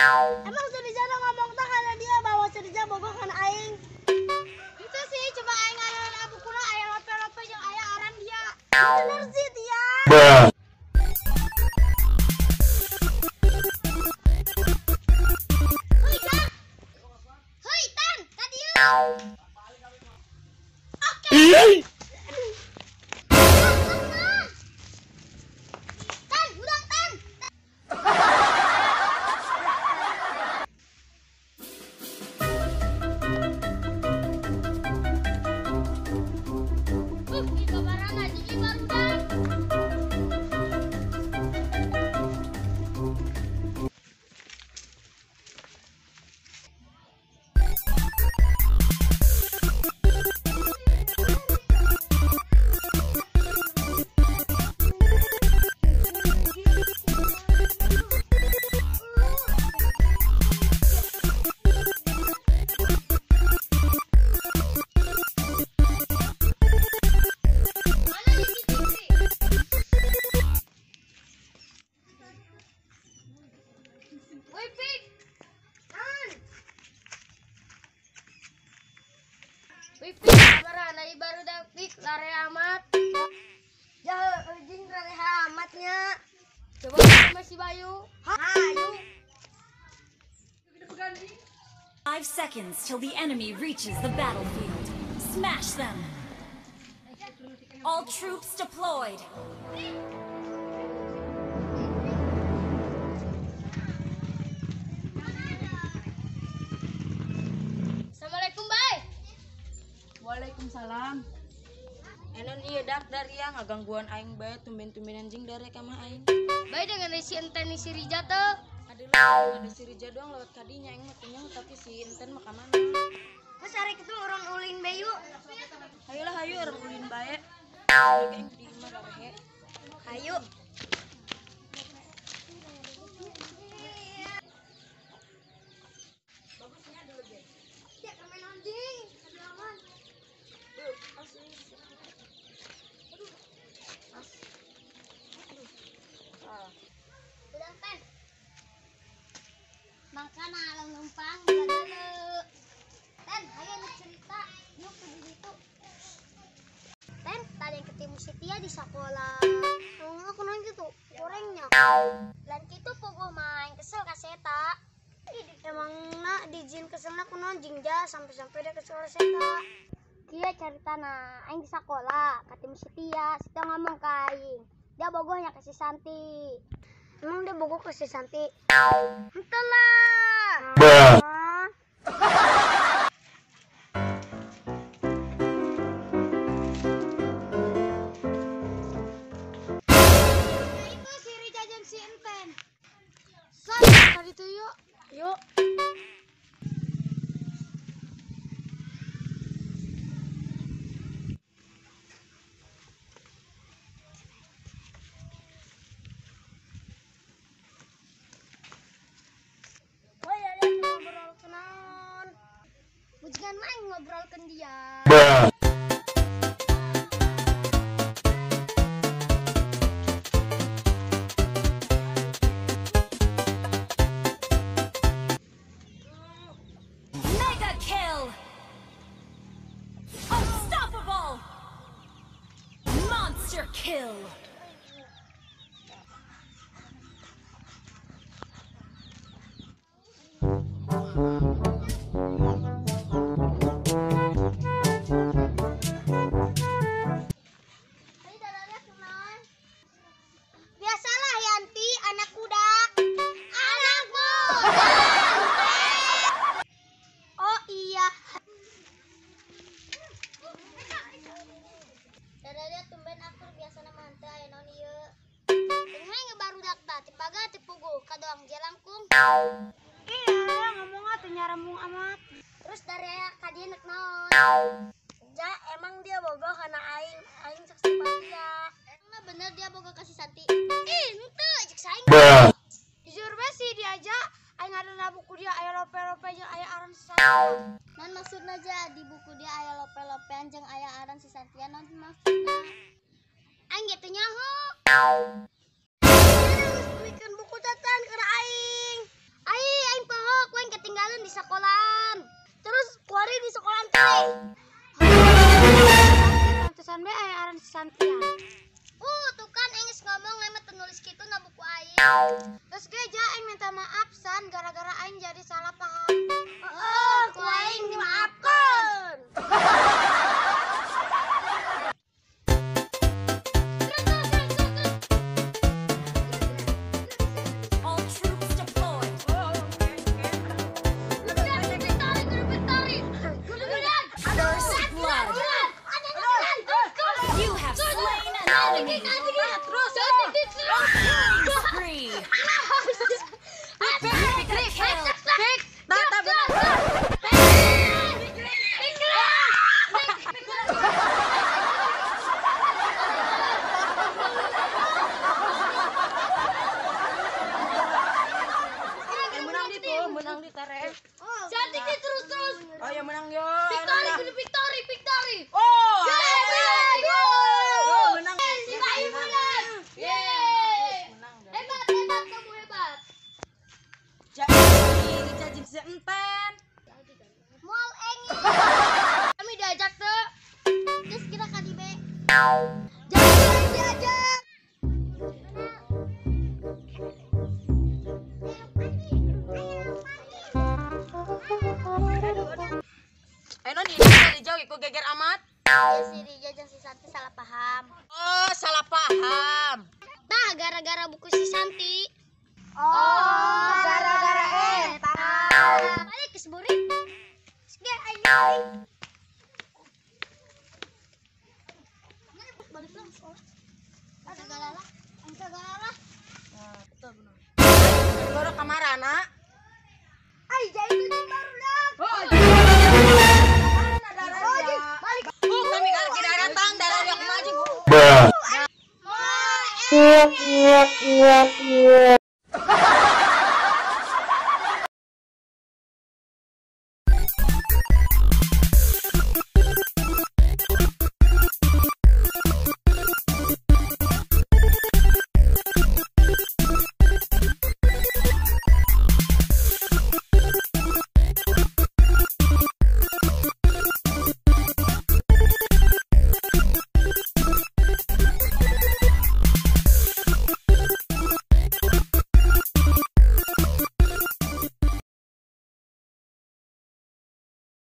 Emang si Rija ngomong tah karena dia bawa si Rija bogoh kana aing. Itu sih coba aing ngaran bukuna aya lope-lope jeung aya aran dia. Bener sih dia. Heuy, Jang. Heuy, Tan, ka dieu. Oke. Tan, hudang Tan. Coba sama si Bayu. Hayu. 5 seconds till the enemy reaches the battlefield. Smash them. All troops deployed. Assalamualaikum, Bay. Waalaikumsalam. Enon iya dak dari yang ngagangguan aing bae tumben-tumbenan jeung darek sama aing. Bae dengan si enten si Rija teu. Ada si Rija doang lewat kadinya aing mah teu tapi si enten mah ka mana? Geus arek kitu urang ulin bae yuk. Hayolah hayu urang ulin bae. Arek aing di imah rarehe. Hayu. Bagusnya dulu ge. Ya main anjing, ada aman. Duh, asis. Udah Tan. Mangkana alam numpang dulu. Tan, ayo nu cerita, yuk ke ditu. Tan, tadi yang ketemu si Tia di sekolah. Ngomong aku nanya gitu, gorengnya. Lan kitu puguh main kesel ka seta. Emang na dijin keselna kunaon jeung ja sampai-sampai dia kesel seta. Kia cerita na, aing di sekolah ketemu si Tia, si Tia ngomong ka aing. Dia bogohnya ke si Santi. Emang dia bogoh ke si Santi? Henteu lah. Itu si Rija jeung si Enten. San, tadi tuh yuk. Yuk. Bujangan main ngobrolkan dia. Mega kill. Unstoppable. Monster kill. Biasalah Yanti, anak kuda. Anak muda. Oh iya. Dadanya tumben akur biasa nama henteu aya naon ieu. Tengah ngebarudak tah tipaga tipuguh kadoang jelangkung. Iya, ngomong atuh nyarembung amat. Terus dari ka dieu nek naon? Ja, emang dia bogoh kana aing, aing sok simpatia. Emang bener dia bogoh ka si Santi? Ih, henteu cek saing. Jujur bae sih diajak aing ada buku dia aya lope-lope jeung aya aran si Santi. Non maksudna ja di buku dia aya lope-lopean jeung aya aran si Santia non maksudna. Aing ge teu nyaho. Geus bikeun buku catan kana aing. Ai aing Santia. Tuh kan aing geus ngomong aing mah teu nulis kitu na buku aing. Terus ge ja aing minta maaf San gara-gara aing jadi salah paham. Heeh, ku aing dimaafkeun. All troops deployed. First blood. You have slain an enemy. Killing spree. Mega kill. Yang menang di tuh, menang di tere. Cantik nih terus terus. Oh, yang menang yo. Victory, kudu victory, victory. Oh, Yeay! Oh, menang. Si Bayu menang. Yeay! Menang dah. Hebat, hebat, kamu hebat. Jadi dicajin seenten. Mual engi. Kami diajak tuh. Terus kita ka di B. Jangan diajak. Ayo non ini dari jauh ikut geger amat. Ya si Rija jeung si Santi salah paham. Oh, salah paham. Nah, gara-gara buku si Santi. Oh, gara-gara eta. Balik ke seburit. Ge aing aing. Balik langsung. Segala lah, segala lah. Baru kamarana. Ai jadi itu baru dah. Oh, Oh, kami kalau tidak datang darah yang maju. Bruh.